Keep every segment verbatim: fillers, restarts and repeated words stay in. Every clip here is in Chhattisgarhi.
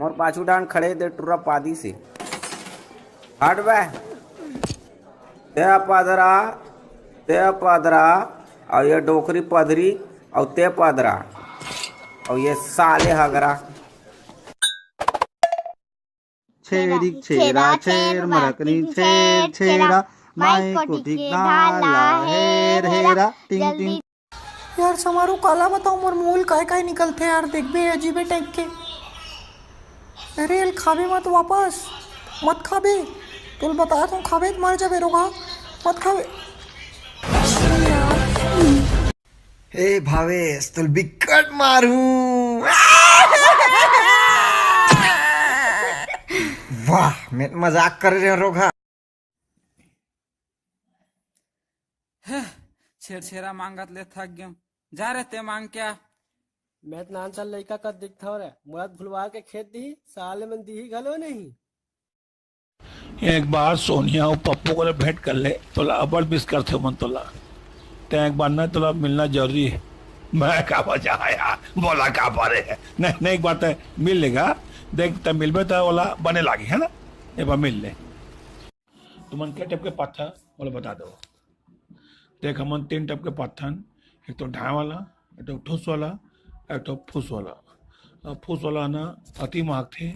मोर पाछू डांड खड़े दे टुरा पादी से। हट बे। ते पदरा, ते पदरा, अउ ये डोकरी पदरी, अउ ते पदरा, अउ ये साले हगरा। छेरी छेरा छेर मरकनी छेर छेरा, माई कोठी के ढाला हेर हेरा, टिंग टिंग। यार समारू, काला बताओ, मोर मुंह ले काय काय निकलथे यार, देखबे अजीबे टाइप के। अरे, एल खाबे मत वापस, मत खाबे। तोल बता, तुम खाबे त मर जाबे रोगहा, मत खाबे। ए भावेश, तुल बिकट मारू। वाह, मैं मजाक कर रहे हो रोगहा। छेरछेरा मांगत ले थक गेंव। जा रे, ते मांग क्या? मैं त नान सा लइका कस दिखथंव रे, मोला त भुलवा के खेद दिही, साले मन दिही घलो नहीं। एक बार सोनिया अउ पप्पू करा भेंट कर ले, तोला अब्बड़ मिस करथे मन तोला। ते एक बार ना तोला मिलना जरूरी हे। मैं का बजा यार, बोला का बारे हे? नहीं, नहीं, एक बार ते मिल लेगा, देख ते मिलबे त ओला बने लागी, है ना? एक बार मिल ले। तुमन के टाइप के पाथन, मोला बता दो। देख, हमन तीन टाइप के पाथन, एक तो ढाय वाला, एक तो ठुस वाला, एक तो फुस वाला। अब फुस वाला ना अति मांगथे,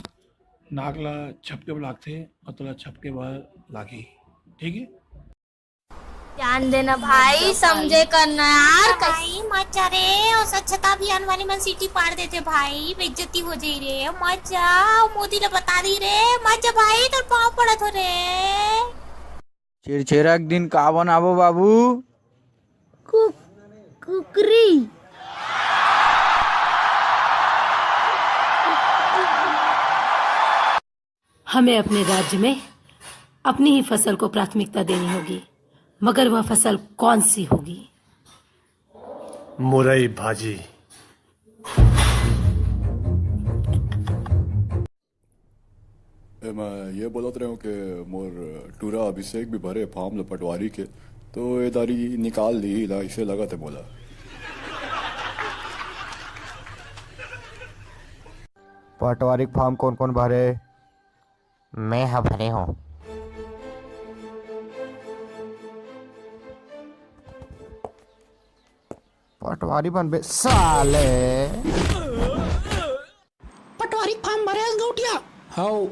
नाक ला छपके बर लागथे, अउ तोला छपके बर लागी, ठीक है? ध्यान देना भाई, समझे करना यार। भाई मत जा रे, अउ स्वच्छता अभियान वाले मन सीटी पाड़ देथे भाई, बेइज्जती हो जाई रे। मत जा, मोदी ला बता दी रे, मत जा भाई, तोर पाँव पड़त हो रे। छेरछेरा के दिन का बनाबो बाबू? कुकरी। हमें अपने राज्य में अपनी ही फसल को प्राथमिकता देनी होगी, मगर वह फसल कौन सी होगी? मुरई भाजी। ए, मैं ये बोलत रहे हूँ कि मोर टूरा अभिषेक भी भरे फॉर्म ल पटवारी के, तो ये दारी निकाल दी ला, इसे लगत हे मोला। पटवारी के फॉर्म कौन कौन भरे? मैं ह भरे हूँ। पटवारी बनबे साले। पटवारी के फॉर्म भरे हस गौटिया? हव।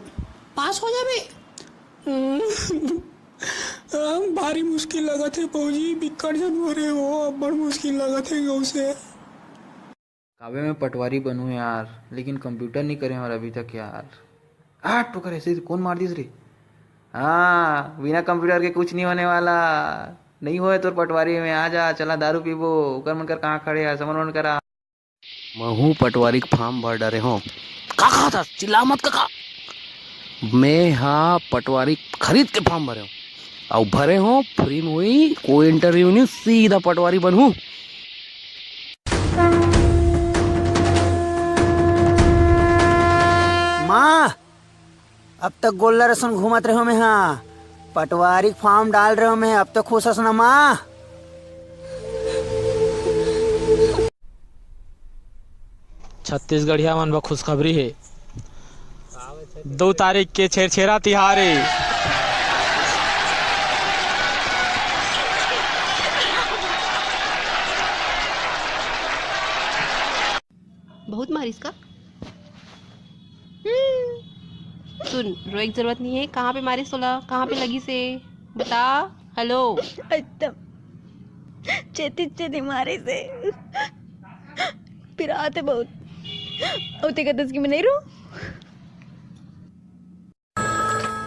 पास हो जाबे। भारी मुश्किल लगत हे भौजी, बिक्कट झन भरे हो, अब्बड़ मुश्किल लगत हे गौ से। काबे मैं पटवारी बनूं यार, लेकिन कंप्यूटर नहीं करे हमारा अभी तक यार। आ टोकर ऐसे कौन मार दिस रे? हाँ, बिना कंप्यूटर के कुछ नहीं होने वाला। नहीं होए तोर पटवारी में, आ जा, चला दारू पीबो। ओकर मन कर कहाँ खड़े है, समर मन करा। महू पटवारी के फॉर्म भर डरे हो। का कहा था? चिल्ला मत कका। मैं हा पटवारी खरीद के फॉर्म भरे हो। अउ भरे हो, फ्री में हुई, कोई इंटरव्यू नहीं, सीधा पटवारी बनहूँ। माँ, अब तक गोल्लर असन घूमत रहे हो मैं हा, पटवारी के फॉर्म डाल रहे हो मैं, अब तो खुश हस ना माँ? छत्तीसगढ़िया मन बर खुशखबरी हे, दो तारीख के छेरछेरा तिहार हे। बहुत मारिस का? हम्म। सुन, रोए के जरूरत नहीं है। कहाँ पे मारिस तोला? कहाँ पे लगिस हे? बता। हेलो। एकदम चेती चेती मारिस हे। पिरात हे बहुत। अउ ते कहत हस कि मैं नहीं रो।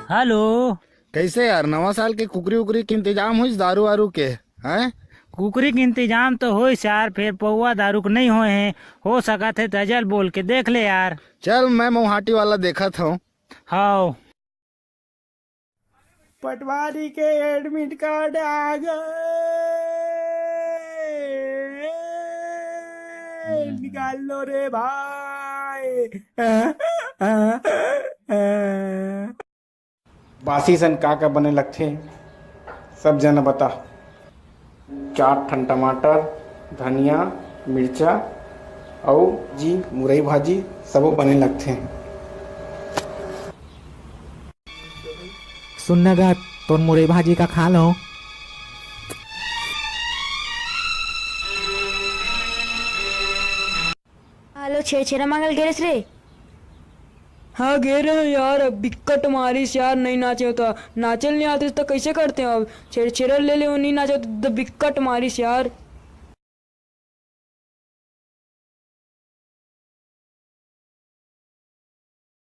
हेलो। कैसे यार, नवा साल के कुकरी उकरी के इंतजाम होइस, दारू वारू के? हैं? कुकरी के इंतजाम तो होइस यार, फेर पौवा दारू के नहीं होए हे। हो सकत हे त अजय ल बोल के देख ले यार। चल, मैं मौहाटी वाला देखत हूँ। हाव। पटवारी के एडमिट कार्ड आ गए, निकाल लो रे भाई। बासी सन का का बने लगथे, सब जना बता। चार ठन टमाटर, धनिया, मिर्चा अउ जी मुरई भाजी सबो बने लगथे। सुन न गा, तोर मुरई भाजी का खा लो। हेलो, छेरछेरा मांगल गे रेहेस रे? हाँ, गे रहेंव यार, अब बिक्कट मारिस यार, नइ नाचेंव त। नाचे ल नइ आतिस त कइसे करतेंव अब? छेरछेरा ले ले, नइ नाचेंव त बिक्कट मारिस यार।